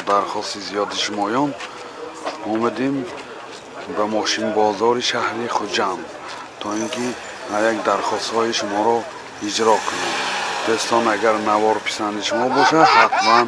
Дархости зиёди шумоён омадем ба мошинбозори шаҳри Хуҷанд, то ин ки ҳар як дархостҳои шуморо иҷро кунем. Дӯстон, агар навор писанди шумо бошад, ҳатман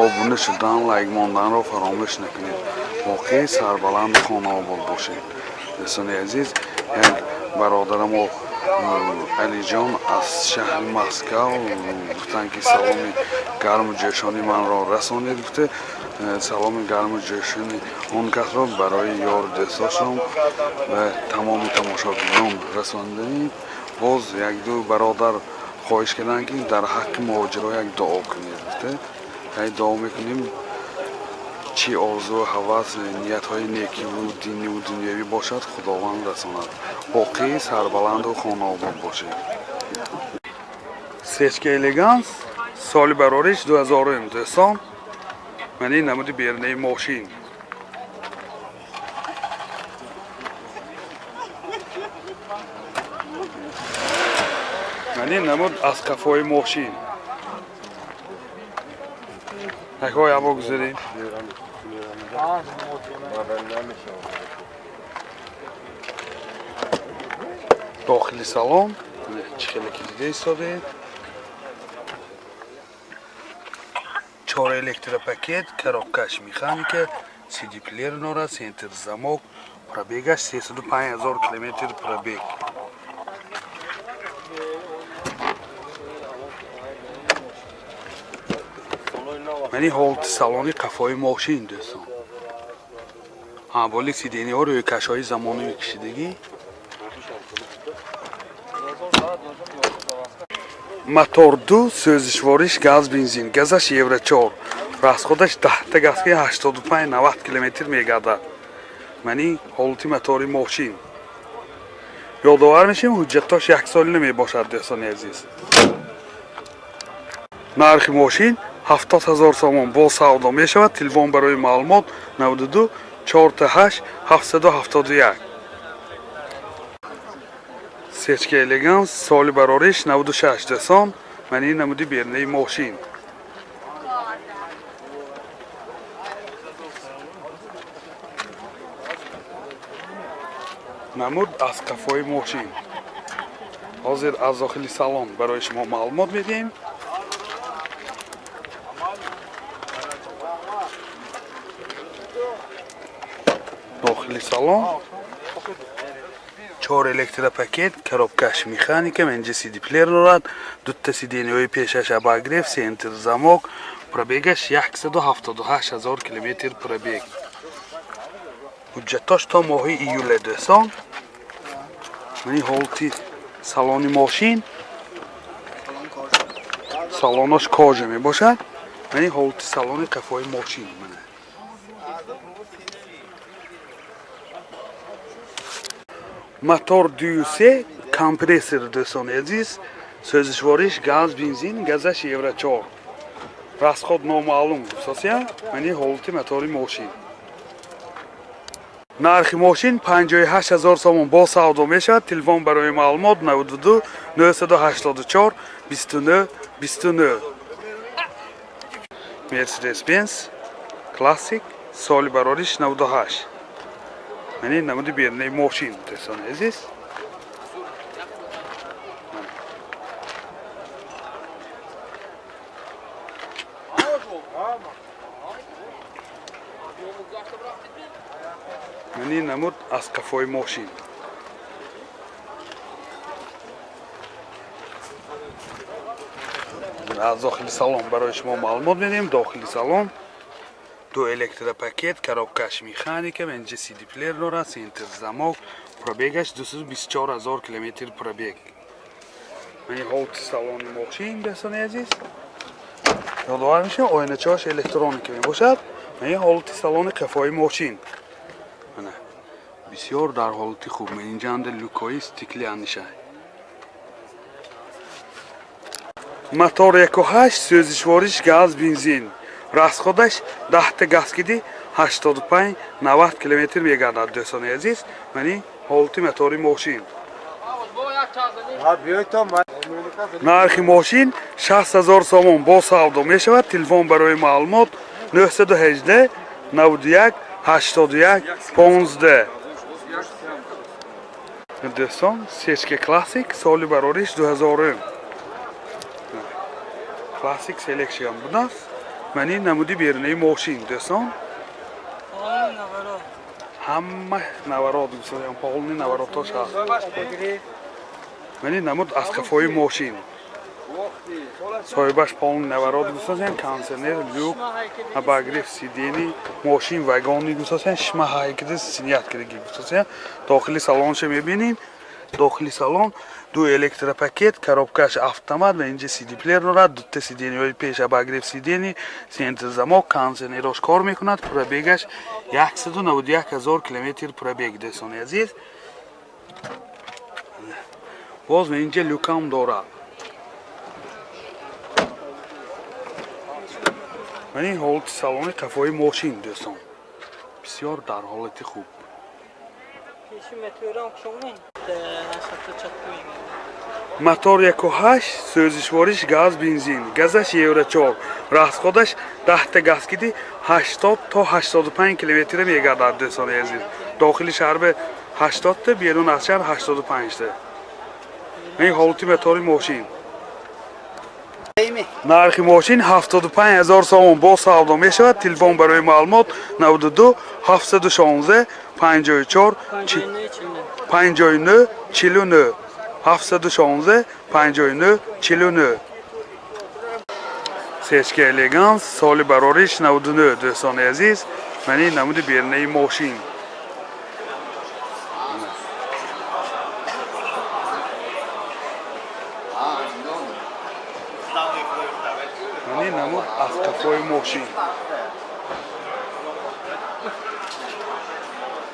обуна шудан, лайк монданро фаромӯш накунед. Боқӣ сарбаланду хонаобод бошед. Дӯстони азиз, як бародарамо Алиҷон аз шаҳри Москав гуфтанд, ки саломи гарму ҷӯшони манро расонед. Гуфта, саломи гарму ҷӯшони он касро барои ёру дӯстошон ва тамоми тамошобинон расонданем. Боз якду бародар хоҳиш карданд, ки дар ҳаққи муҳоҷиро як дуо кунед. Гуфта, як дуо мекунем. Чӣ орзу, ҳавас, ниятҳои некиву диниву дунёвӣ бошад, Худованд расонад. Боқӣ сарбаланду хонаобод бошед. Сечка Элеганс, соли барориш 2000. Дӯстон, ман ин намуди берунаи мошин. Ман ин намуд аз қафои мошин. Акои, ҳаво гузарем. Дохили салон чӣ хеле ки дида истодед: чор электропакет, коробкаш механика, CD плеер дорад, центр замок. Пробегаш 305 000 километр пробег. Мани ҳолати салони қафои мошин, дӯстон. Ҳамболи сиденьяҳо рӯйкашҳои замонавӣ кашидагӣ. Мотор ду, сӯзишвориш газ, бензин, газаш Евро 4, расходаш 10-та газки 85-90 километр мегардад. Мани ҳолати мотори мошин. Ёдовар мешем, ҳуҷҷатош яксолина мебошад, дӯстони азиз. Нархи мошин 70 000 сомон, бо савдо мешавад. Телефон барои маълумот 92 48 771. Сечка Элеганс, соли барориш 96. Дӯстон, мани намуди берунаи мошин. Намуд аз қафои мошин. Ҳозир аз дохили салон барои шумо маълумот медиҳем. Дохили салон: чор электропакет, коробкаш механика, инҷа CD плеер дорад, дута сиденьяҳои пешаш обогрев, центр замок. Пробегаш 178 000 километр пробег. Ҳуҷҷатош то моҳи июле. Дӯстон, мани ҳолати салони мошин. Салонош кожа мебошад. Мани ҳолати салони қафои мошин, мана. Мотор 2.3 компрессор. Дӯстони азиз, сӯзишвориш газ, бензин, газаш Евро 4, расход номаълум. Гуфтосия, мани ҳолати мотори мошин. Нархи мошин 58 000 сомон, бо савдо мешавад. Телефон барои маълумот 92 984 29 29. Мерседес Бенз Классик, соли барориш 98. Мани намуди берунаи мошин, дӯстони азиз. Мани намуд аз қафои мошин. Аз дохили салон барои шумо маълумот медиҳем. Дохили салон: ду электропакет, коробкаш механика, инҷа CD плеер дорад, центр замок. Пробегаш 224 000 километр пробег. Мани ҳолати салони мошин, дӯстони азиз. Ёдовар мешавем, оиначаҳош электроника мебошад. Мани ҳолати салони қафои мошин, мана, бисёр дар ҳолати хуб. Инҷанда люкои стеклянныйша. Мотор 1.8, сӯзишвориш газ, бензин, расходаш 10-та газкиди 85-90 километр мегардад. Дӯстони азиз, мани ҳолати мотори мошин. Нархи мошин 60 000 сомон, бо савдо мешавад. Телефон барои маълумот 918 91 81 15. Дӯстон, Сечка Классик соли барориш 2000. Классик Selection будааст. Мани намуди берунаи мошин, дӯстон. Ҳама наворот, полный наворотош ҳаст. Мани намуд аз қафои мошин. Соҳибаш полный наворот гусасен, кондиционер, люк, обогрев сидений, мошин вагони гусасен, шма ҳайкида синият кидаги гусасен. Дохили салонша мебинем. Дохили салон ду электропакет, коробкаш автомат ва инҷа CD плеер дорад, дута сиденияҳои пеш обогрев сидений, центр замок, кондиционерош кор мекунад. Пробегаш 191 000 километр пробег, дӯстони азиз. Боз инҷа люкам дорад. Ман ин ҳолати салони қафои мошин, дӯстон. Бисёр дар ҳолати хуб. Мотор 1.8, сӯзишвориш газ, бензин, газаш Евро 4, расходаш 10 та газ киди 80 то 85 километр мегардад, дӯстони азиз. Дохили шаҳр ба 80 та, берун аз шаҳр 85 та. Ин ҳолати мотори мошин. Нархи мошин 75 000 сомон бо савдо мешавад. Телефон барои маълумот 92 716 54 59 49 716 59 49. Сечка Элеганс соли барориш 99, дӯстони азиз. Ман ин намуди берунаи мошин. Ман ин намуд аз қафои мошин.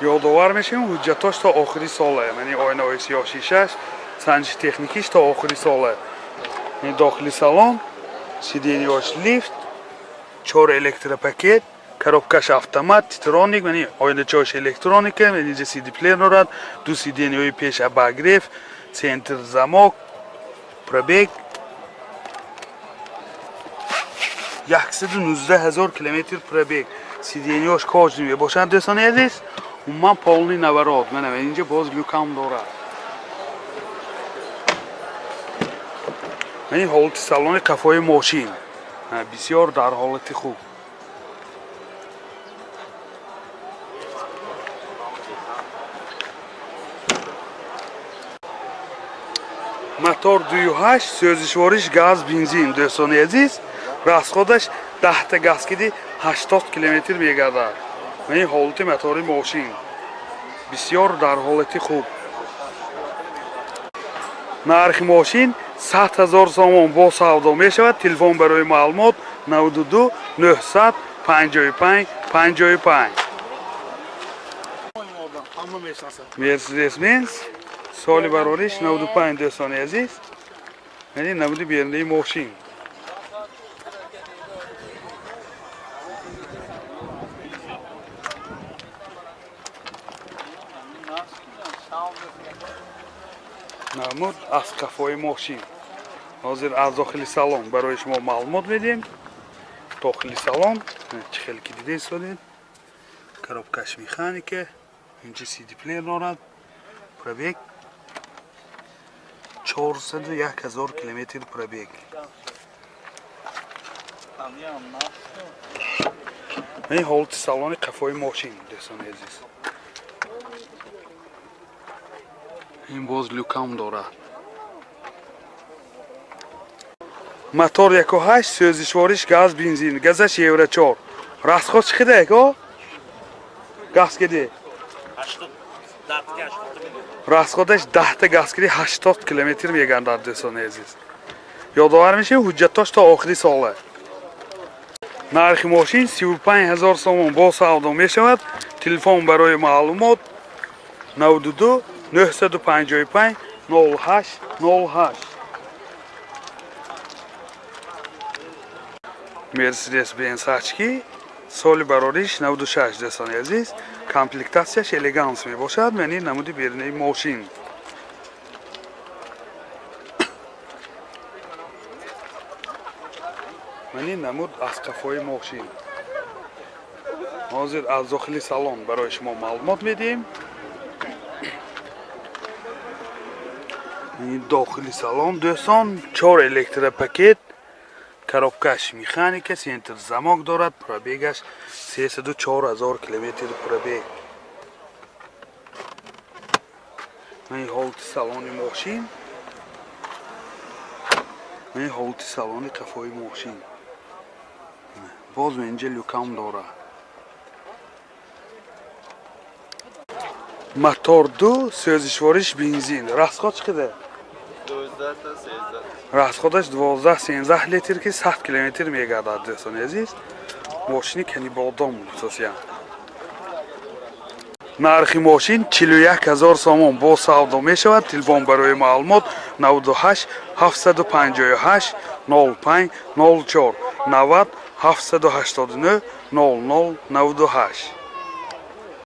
Ёдовар мешавем, ҳуҷҷатош то охири сола. Яъне оинаҳои сиёҳ шишаш, санҷиши техникиш то охири сола. Дохили салон, сиденияш лифт, 4 электропакет, коробкаш автомат, титроник, яъне оиначаҳош электроника, инҷа CD плеер дорад, ду сиденияҳои пеш обогрев, центр замок, пробег 119 000 километр пробег. Сиденияш кожаный мебошад, дӯстони азиз. Умуман полный наворот. Мана инҷа боз люкам дорад. Ин ҳолати салони қафои мошин. Бисёр дар ҳолати хуб. Мотор 2.8, сӯзишвориш газ, бензин, дӯстони азиз. Расходаш 10 та газ киди 80 километр мегардад. Ин ҳолати мотори мошин. Бисёр дар ҳолати хуб. Нархи мошин 100 000 сомон бо савдо мешавад. Телефон барои маълумот 92 955 55. Мерседес Бенз соли барориш 95, дӯстони азиз. Яъне намуди берундаи мошин. Намуд аз қафои мошин. Ҳозир аз дохили салон барои шумо маълумот медиҳем. Дохили салон чӣ хеле ки дида истодед, коробкаш механика, инҷа CD плеер дорад, пробег 401 000 километр пробег. Ин ҳолати салони қафои мошин, дӯстони азиз. Ин боз люкам дорад. Мотор 1.8, сӯзишвориш газ, бензин, газаш Евро 4. Расход чӣ қадар ко? Газ киди? Расходаш 10 та газ киди 80 километр мегардад, дӯстони азиз. Ёдовар мешавем, ҳуҷҷатош то охири сола. Нархи мошин 35 000 сомон бо савдо мешавад. Телефон барои маълумот 92 955 08 08. Мерседес Бенз Ачки соли барориш 96, дӯстони азиз. Комплектатсияш элеганс мебошад. Мани намуди берунаи мошин. Мани намуд аз қафои мошин. Ҳозир аз дохили салон барои шумо маълумот медиҳем. Дохили салон, дӯстон, чор электропакет, коробкаш механика, центр замок дорад, пробегаш 304 000 километр пробег. Ин ҳолати салони мошин, ин ҳолати салони қафои мошин. Боз инҷа люкам дорад. Мотор ду, сӯзишвориш бензин. Расход чӣ қадар? 12 та 13. Расходаш 12-13 литр, ки 100 километр мегардад, дӯстони азиз. Мошини Канибодом хусусиян. Нархи мошин 41 ҳазор сомон, бо савдо мешавад. Телефон барои маълумот: 98 758 05 04, 90 789 00 98.